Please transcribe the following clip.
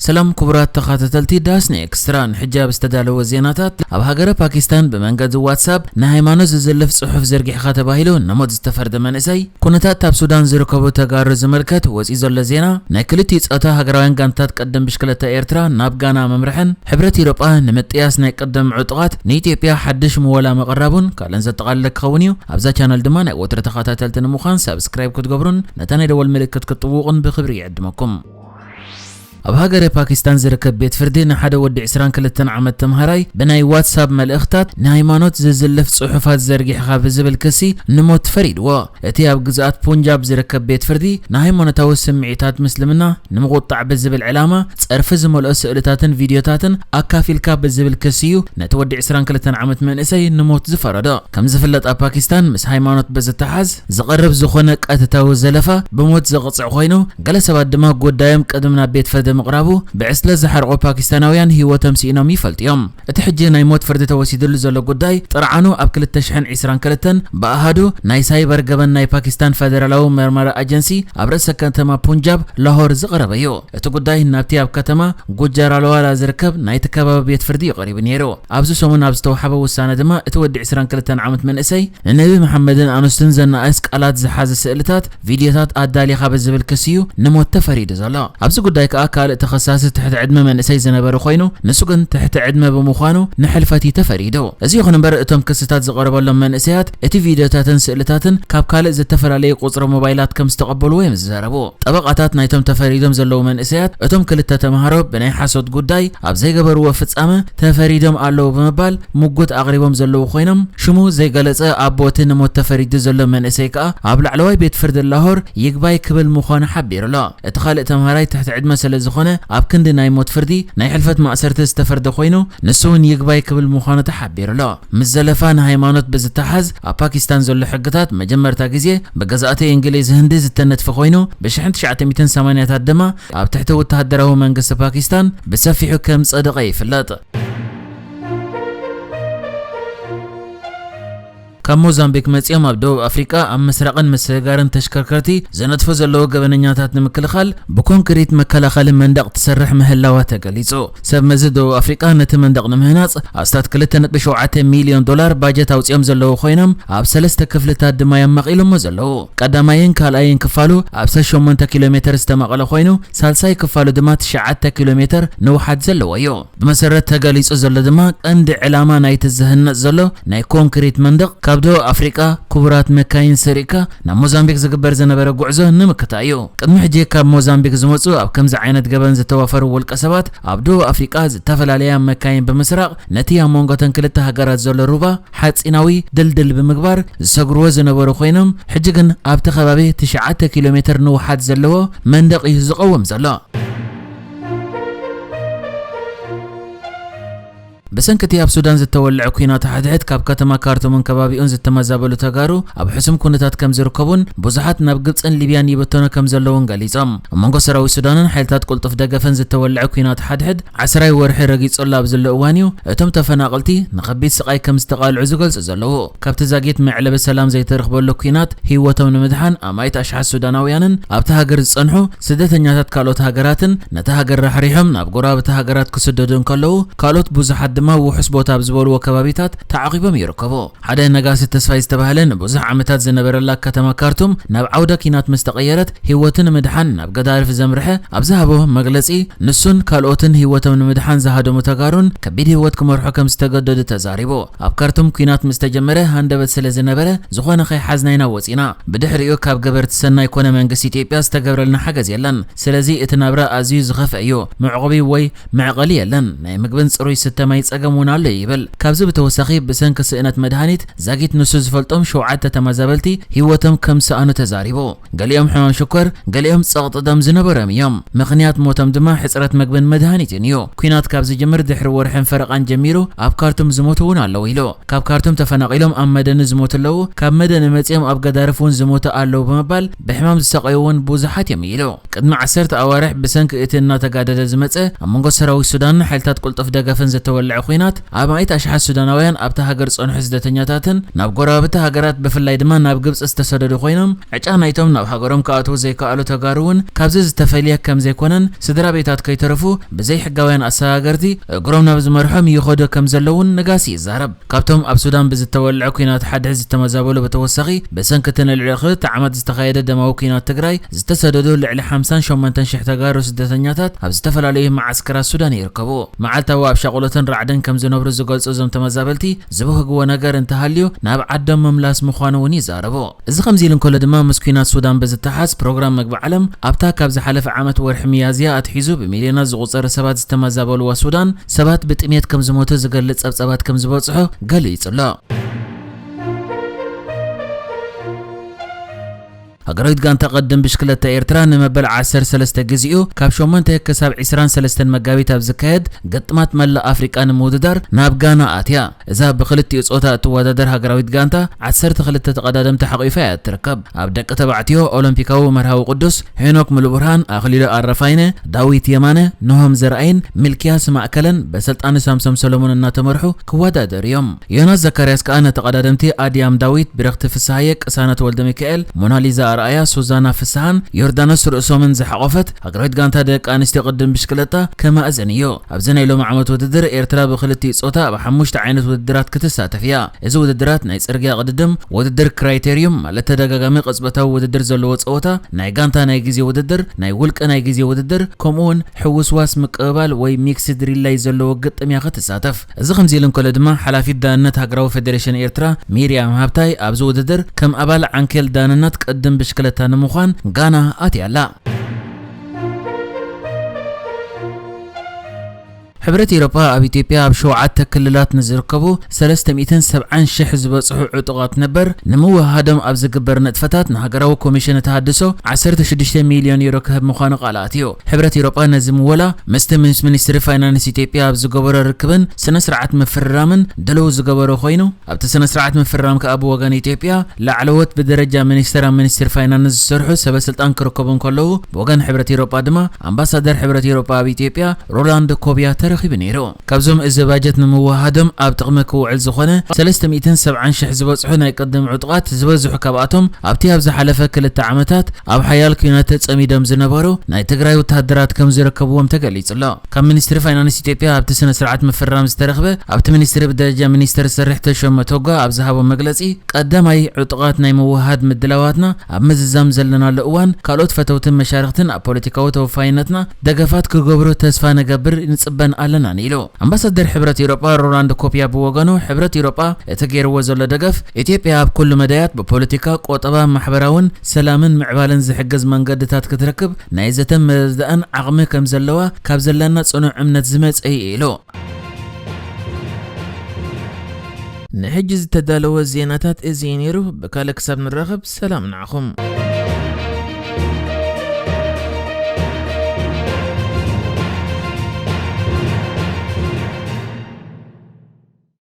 ሰላም ክቡራት ተኸታተልቲ ዳስኒ ኤክስትራ፣ ንሕጂ ኣብ ዝተዳለወ ዜናታት፣ ኣብ ሃገረ ፓኪስታን ብመንገዲ ዋትሳፕ ንሃይማኖት ዝዝልፍ ጽሑፍ ዘርጊሕኻ ተባሂሉ ንሞት ዝተፈርደ መንእሰይ፣ ኩነታት ኣብ ሱዳን ዝርከቡ ተጋሩ ዝምልከት ወጺኡ ዘሎ ዜና፣ ናይ ክልቲኡ ጾታ ሃገራውያን ጋንታት ቅድድም ብሽክለታ ኤርትራ ናብ ጋና ምምርሐን፣ ሕብረት ኢሮጳ ንምጥያስ ናይ ቅድድም ዕጡቓት ንኢትዮጵያ ሓድሽ ምወላ ምቕራቡን ካልእን ዘጠቓለለ ክኸውን እዩ። ኣብዛ ቻነል ድማ ናይ ወትሩ ተኸታተልቲ ንምዃን ሳብስክራይብ ክትገብሩን ነታ ናይ ደወል ምልክት ክትጥውቑን ብኽብሪ ይዕድመኩም። ኣብ ሃገረ ፓኪስታን ዝርከብ ቤት ፍርዲ ንሓደ ወዲ ዕስራን ክልተን ዓመት ተምሃራይ ብናይ ዋትሳፕ መልእኽታት ንሃይማኖት ዝዝልፍ ጽሑፋት ዘርጊሕኻ ብዝብል ክሲ ንሞት ፈሪድዎ። እቲ ኣብ ግዝኣት ፑንጃብ ዝርከብ ቤት ፍርዲ ንሃይማኖታዊ ስምዒታት ምስልምና ንምቑጣዕ ብዝብል ዕላማ ጸርፊ ዝመልኦ ስእልታትን ቪድዮታትን ኣካፊልካ ብዝብል ክሲ እዩ ነቲ ወዲ ዕስራን ክልተን ዓመት መንእሰይ ንሞት ዝፈረዶ። ከም ዝፍለጥ ኣብ ፓኪስታን ምስ ሃይማኖት ብዝተሓዝ ዝቐርብ ዝኾነ ቀጥታዊ ዘለፋ ብሞት ዘቕጽዕ ኮይኑ፣ ገለ ሰባት ድማ ጉዳዮም ቅድም ናብ ቤት ፍርዲ ምቕራቡ ብዕስለ ዝሓርቑ ፓኪስታናውያን ህይወቶም ስኢኖም ይፈልጡ እዮም። እቲ ሕጂ ናይ ሞት ፍርዲ ተወሲድሉ ዘሎ ጉዳይ ጥርዓኑ ኣብ ክልተ ሽሕን ዕስራን ክልተን ብኣሃዱ ናይ ሳይበር ገበን ናይ ፓኪስታን ፈደራላዊ መርመራ ኣጀንሲ ኣብ ርእሰ ከተማ ፑንጃብ ላሆር ዝቐረበ እዩ። እቲ ጉዳይ ናብቲ ኣብ ከተማ ጉጃራልዋላ ዝርከብ ናይቲ ከባቢ ቤት ፍርዲ እዩ ቀሪቡ ነይሩ። ኣብዚ ሰሙን ኣብ ዝተዋሕበ ውሳነ ድማ እቲ ወዲ ዕስራን ክልተን ዓመት መንእሰይ ንነቢ መሓመድን ኣንስቱን ዘነኣእስ ቃላት ዝሓዘ ስእልታት፣ ቪድዮታት ኣዳሊኻ ብዝብል ክሲ እዩ ንሞት ተፈሪዱ ዘሎ። ኣብዚ ጉዳይ ከኣ ካልእ ተኸሳሲ ትሕቲ ዕድመ መንእሰይ ዝነበረ ኮይኑ፣ ንሱ ግን ትሕቲ ዕድመ ብምዃኑ ንሕልፈት እዩ ተፈሪዱ። እዚ ይኹን እምበር እቶም ክስታት ዝቐረበሎም መንእሰያት እቲ ቪድዮታትን ስእልታትን ካብ ካልእ ዝተፈላለየ ቁጽሪ ሞባይላት ከም ዝተቐበልዎ እዮም ዝዛረቡ። ጠበቓታት ናይቶም ተፈሪዶም ዘለዉ መንእሰያት፣ እቶም ክልተ ተምሃሮ ብናይ ሓሶት ጉዳይ ኣብ ዘይገበርዎ ፍጻመ ተፈሪዶም ኣለዉ ብምባል ምጉት ኣቕሪቦም ዘለዉ ኮይኖም፣ ሽሙ ዘይገለጸ ኣቦ እቲ ንሞት ተፈሪዱ ዘሎ መንእሰይ ከኣ ኣብ ላዕለዋይ ቤት ፍርዲ ላሆር ይግባይ ክብል ምዃኑ ሓቢሩ ኣሎ። እቲ ካልእ ተምሃራይ ትሕቲ ዕድመ ስለ ዝኾነ ኣብ ክንዲ ናይ ሞት ፍርዲ ናይ ሕልፈት ማእሰርቲ ዝተፈርደ ኮይኑ፣ ንሱ እውን ይግባይ ክብል ምዃኑ ተሓቢሩ ኣሎ። ምስ ዘለፋ ንሃይማኖት ብዝተሓዝ ኣብ ፓኪስታን ዘሎ ሕግታት መጀመርታ ግዜ ብገዛእቲ እንግሊዝ ህንዲ ዝተነድፈ ኮይኑ፣ ብሽሕን ትሽዓተ ሚእትን ሰማንያታት ድማ ኣብ ትሕቲ ወተሃደራዊ መንግስቲ ፓኪስታን ብሰፊሑ ከም ጸደቐ ይፍለጥ። ካብ ሞዛምቢክ መጺኦም ኣብ ደቡብ ኣፍሪቃ ኣብ ምስራቕን ምስግጋርን ተሽከርከርቲ ዝነጥፉ ዘለዉ ገበነኛታት ንምክልኻል ብኮንክሪት መከላኸሊ መንደቕ ትሰርሕ ምህላዋ ተገሊጹ። ሰብ መዚ ደቡብ ኣፍሪቃ ነቲ መንደቕ ንምህናጽ ኣስታት ክልተ ነጥቢ ሸውዓተ ሚልዮን ዶላር ባጀት ኣውጺኦም ዘለዉ ኮይኖም፣ ኣብ ሰለስተ ክፍልታት ድማ እዮም መቒሎሞ ዘለዉ። ቀዳማይን ካልኣይን ክፋሉ ኣብ ሰለስተ ሸሞንተ ኪሎ ሜተር ዝተመቐለ ኮይኑ፣ ሳልሳይ ክፋሉ ድማ ትሽዓተ ኪሎ ሜተር ንውሓት ዘለዎ እዩ። ብመሰረት ተገሊጹ ዘሎ ድማ፣ ቀንዲ ዕላማ ናይቲ ዝህነጽ ዘሎ ናይ ኮንክሪት መንደቕ፣ ካብ ደቡብ ኣፍሪቃ ክቡራት መካይን ሰሪቕካ ናብ ሞዛምቢክ ዝግበር ዝነበረ ጉዕዞ ንምክታእ እዩ። ቅድሚ ሕጂ ካብ ሞዛምቢክ ዝመጹ ኣብ ከምዚ ዓይነት ገበን ዝተዋፈሩ ውልቀ ሰባት ኣብ ደቡብ ኣፍሪቃ ዝተፈላለያ መካይን ብምስራቕ ነቲ ኣብ መንጎ እተን ክልተ ሃገራት ዘሎ ሩባ ሓጺናዊ ድልድል ብምግባር ዝሰግርዎ ዝነበሩ ኮይኖም፣ ሕጂ ግን ኣብቲ ከባቢ ትሽዓተ ኪሎ ሜተር ንውሓት ዘለዎ መንደቕ እዩ ዝቐውም ዘሎ። ብሰንኪ እቲ ኣብ ሱዳን ዝተወልዐ ኲናት፣ ሓድሕድ ካብ ከተማ ካርቱምን ከባቢኡን ዝተመዛበሉ ተጋሩ ኣብ ሕሱም ኩነታት ከም ዝርከቡን ብዙሓት ናብ ግብጽን ሊብያን ይብተኑ ከም ዘለውን ገሊጾም። ኣብ መንጎ ሰራዊት ሱዳንን ሓይልታት ቅልጡፍ ደገፍን ዝተወልዐ ኲናት ሓድሕድ ዓስራይ ወርሒ ረጊጹ ኣሎ ኣብ ዘሎ እዋን እዩ፣ እቶም ተፈናቐልቲ ንኸቢድ ስቓይ ከም ዝተቓልዑ ዝገልጹ ዘለዉ። ካብቲ ዛጊት መዕለቢ ሰላም ዘይተረኽበሉ ኲናት ህይወቶም ንምድሓን ኣማኢት ኣሽሓት ሱዳናውያንን ኣብቲ ሃገር ዝጸንሑ ስደተኛታት ካልኦት ሃገራትን ነታ ሃገር ራሕሪሖም ናብ ጎረባብቲ ሃገራት ክስደዱ እንከለዉ፣ ካልኦት ብዙሓት ድማ ውሑስ ቦታ ኣብ ዝበልዎ ከባቢታት ተዓቒቦም ይርከቡ። ሓደ ነጋሲ ተስፋይ ዝተባህለ ንብዙሕ ዓመታት ዝነበረላ ከተማ ካርቱም ናብ ዓውደ ኲናት ምስ ተቐየረት፣ ህይወቱ ንምድሓን ናብ ገዳርፍ ዘምርሐ ኣብ ዝሃቦ መግለጺ፣ ንሱን ካልኦትን ህይወቶም ንምድሓን ዝሃደሙ ተጋሩን ከቢድ ህይወት ክመርሑ ከም ዝተገደዱ ተዛሪቡ። ኣብ ካርቱም ኲናት ምስ ተጀመረ ሃንደበት ስለ ዝነበረ፣ ዝኾነ ከይሓዝና ኢና ወጺና። ብድሕሪኡ ካብ ገበርቲ ሰናይ ኮነ መንግስቲ ኢትዮጵያ ዝተገብረልና ሓገዝ የለን። ስለዚ እቲ ናብራ ኣዝዩ ዝኸፍአ እዩ። መዕቆቢ ወይ መዕቐሊ የለን። ናይ ምግብን ጽሩይ ስተ ማይ ጸገም እውን ኣሎ ይብል። ካብዚ ብተወሳኺ ብሰንኪ ስእነት መድሃኒት ዛጊት ንሱ ዝፈልጦም ሸውዓተ ተመዛበልቲ ህይወቶም ከም ዝሰኣኑ ተዛሪቡ። ገሊኦም ሕማም ሽኮር፣ ገሊኦም ጸቕጢ ደም ዝነበሮም እዮም። ምኽንያት ሞቶም ድማ ሕጽረት መግብን መድሃኒትን እዩ። ኲናት ካብ ዝጅምር ድሕሪ ወርሕን ፈረቓን ጀሚሩ ኣብ ካርቱም ዝሞቱ እውን ኣለዉ ኢሉ። ካብ ካርቱም ተፈናቒሎም ኣብ መደኒ ዝሞቱ ኣለዉ፣ ካብ መደኒ መጺኦም ኣብ ገዳርፍ እውን ዝሞቱ ኣለዉ ብምባል ብሕማም ዝሰቐዩ እውን ብዙሓት እዮም ኢሉ። ቅድሚ ዓሰርተ ኣዋርሕ ብሰንኪ እቲ እናተጋደደ ዝመጸ ኣብ መንጎ ሰራዊት ሱዳንን ሓይልታት ቅልጡፍ ደገፍን ዝተወልዐ ኲናት ኣማኢት ኣሽሓት ሱዳናውያን ኣብታ ሃገር ዝጸንሑ ስደተኛታትን ናብ ጎረባብቲ ሃገራት ብፍላይ ድማ ናብ ግብጺ ዝተሰደዱ ኮይኖም፣ ዕጫ ናይቶም ናብ ሃገሮም ክኣትዉ ዘይከኣሉ ተጋሩ እውን ካብዚ ዝተፈልየ ከም ዘይኮነን ስድራ ቤታት ከይተረፉ ብዘይሕጋውያን ኣሰጋገርቲ እግሮም ናብ ዝመርሖም ይኸዱ ከም ዘለውን ነጋሲ ይዛረብ። ካብቶም ኣብ ሱዳን ብዝተወልዐ ኲናት ሓድሕድ ዝተመዛበሉ ብተወሳኺ ብሰንኪ እቲ ንልዕሊ ክልተ ዓመት ዝተኻየደ ደማዊ ኲናት ትግራይ ዝተሰደዱ ልዕሊ ሓምሳን ሸሞንተን ሽሕ ተጋሩ ስደተኛታት ኣብ ዝተፈላለዩ መዓስከራት ሱዳን ይርከቡ። መዓልታዊ ኣብ ሻቕሎትን ራዕድን ከም ዝነብሩ ዝገልጹ እዞም ተመዛበልቲ ዝብህግዎ ነገር እንተሃልዩ ናብ ዓዶም ምምላስ ምዃኑ እውን ይዛረቡ። እዚ ከምዚ ኢሉ እንከሎ ድማ ምስ ኲናት ሱዳን ብዝተሓዝ ፕሮግራም ምግቢ ዓለም ኣብታ ካብ ዝሓለፈ ዓመት ወርሒ ሚያዝያ ኣትሒዙ ብሚልዮናት ዝቑጸሩ ሰባት ዝተመዛበልዋ ሱዳን ሰባት ብጥሜት ከም ዝሞቱ ዝገልጽ ጸብጻባት ከም ዝበጽሖ ገሊጹ ኣሎ። ሃገራዊት ጋንታ ቅድም ብሽክለታ ኤርትራ ንመበል ዓሰርተ ሰለስተ ግዜኡ ካብ ሸሞንተ ክሳብ ዕስራን ሰለስተን መጋቢት ኣብ ዝካየድ ግጥማት መላእ ኣፍሪቃ ንምውድዳር ናብ ጋና ኣትያ። እዛ ብክልቲኡ ጾታ እትወዳደር ሃገራዊት ጋንታ ዓሰርተ ክልተ ተቐዳደምቲ ሓቒፋ እያ እትርከብ። ኣብ ደቂ ተባዕትዮ ኦሎምፒካዊ መርሃዊ ቅዱስ ሄኖክ ሙሉብርሃን፣ ኣኽሊሉ ኣረፋይነ፣ ዳዊት የማነ፣ ኖሆም ዘርኣይን ሚልኪያስ ማእከለን በሰልጣኒ ሳምሶም ሰሎሞን እናተመርሑ ክወዳደሩ እዮም። ዮናስ ዘካርያስ ከኣ ንተቐዳደምቲ ኣድያም ዳዊት፣ ብረኽቲ ፍስሃየ፣ ቅሳነት ወልደሚካኤል፣ ሞናሊዛ ኣርኣያ፣ ሱዛና ፍስሃን ዮርዳኖስ ርእሶምን ዝሓቖፈት ሃገራዊት ጋንታ ደቂ ኣንስትዮ ቅድም ብሽክለታ ከማእዝን እዩ። ኣብዚ ናይ ሎሚ ዓመት ውድድር ኤርትራ ብክልቲኡ ጾታ ኣብ ሓሙሽተ ዓይነት ውድድራት ክትሳተፍ እያ። እዚ ውድድራት ናይ ጽርግያ ቅድድም፣ ውድድር ክራይቴርዩም ማለት ተደጋጋሚ ቅጽበታዊ ውድድር ዘለዎ ጸወታ፣ ናይ ጋንታ ናይ ግዜ ውድድር፣ ናይ ውልቀ ናይ ግዜ ውድድር፣ ከምኡ እውን ሕውስዋስ ምቅብባል ወይ ሚክስድ ሪላይ ዘለዎ ግጥም እያ ክትሳተፍ። እዚ ከምዚ ኢሉ እንከሎ ድማ ሓላፊት ዳንነት ሃገራዊ ፌዴሬሽን ኤርትራ ሚርያም ሃብታይ ኣብዚ ውድድር ከም ኣባል ዓንኬል ዳንነት ቅድም ብሽክለታ ንምዃን ጋና ኣትያ ኣላ። ሕብረት ኤውሮጳ ኣብ ኢትዮጵያ ኣብ ሸውዓተ ክልላት ንዝርከቡ ሰለስተ ሚእትን ሰብዓን ሽሕ ዝበጽሑ ዕጡቓት ነበር ንምውህሃዶም ኣብ ዝግበር ንጥፈታት ንሃገራዊ ኮሚሽን ተሃድሶ ዓሰርተ ሽዱሽተ ሚልዮን ዩሮ ክህብ ምዃኑ ቃል ኣትዩ። ሕብረት ኤውሮጳ ነዚ ምወላ ምስቲ ምስ ሚኒስትሪ ፋይናንስ ኢትዮጵያ ኣብ ዝገበሮ ርክብን ስነ ስርዓት ምፍርራምን ድልው ዝገበሮ ኮይኑ፣ ኣብቲ ስነ ስርዓት ምፍርራም ከኣ ብወገን ኢትዮጵያ ላዕለዎት ብደረጃ ሚኒስትር ኣብ ሚኒስትሪ ፋይናንስ ዝሰርሑ ሰበ ስልጣን ክርከቡ እንከለዉ፣ ብወገን ሕብረት ኤውሮጳ ድማ ኣምባሳደር ሕብረት ኤውሮጳ ኣብ ኢትዮጵያ ሮላንድ ኮቢያ ተረኺቡ ነይሩ። ካብዞም እዚ ባጀት ንምውሃዶም ኣብ ጥቕሚ ክውዕል ዝኾነ ሰለስተ ሚእትን ሰብዓን ሽሕ ዝበጽሑ ናይ ቅድም ዕጡቓት ዝበዝሑ ካብኣቶም ኣብቲ ኣብ ዝሓለፈ ክልተ ዓመታት ኣብ ሓያል ኲናት ተጸሚዶም ዝነበሩ ናይ ትግራይ ወተሃደራት ከም ዝርከብዎም ተገሊጹ ኣሎ። ካብ ሚኒስትሪ ፋይናንስ ኢትዮጵያ ኣብቲ ስነ ስርዓት ምፍራም ዝተረኽበ ኣብቲ ሚኒስትሪ ብደረጃ ሚኒስትር ዝሰርሕ ተሾመ ቶጋ ኣብ ዝሃቦ መግለጺ፣ ቀዳማይ ዕጡቓት ናይ ምውሃድ ምድላዋትና ኣብ ምዝዛም ዘለናሉ እዋን፣ ካልኦት ፈተውትን መሻርኽትን ኣብ ፖለቲካዊ ተወፋይነትና ደገፋት ክገብሩ ተስፋ ንገብር ንጽበን ኣለናን ኢሉ። ኣምባሳደር ሕብረት ኤውሮጳ ሮላንድ ኮፒያ ብወገኑ፣ ሕብረት ኤውሮጳ እቲ ገይርዎ ዘሎ ደገፍ፣ ኢትዮጵያ ኣብ ኩሉ መዳያት ብፖለቲካ፣ ቆጠባ፣ ማሕበራውን ሰላምን ምዕባለን ዝሕግዝ መንገድታት ክትረክብ ናይ ዘተን መረዳእን ዓቕሚ ከም ዘለዋ ካብ ዘለና ጽኑዕ እምነት ዝመጸ እዩ ኢሉ። ንሕጂ ዝተዳለወ ዜናታት እዚ እዩ ነይሩ። ብካልእ ክሳብ ንራኸብ ሰላም ንዓኹም።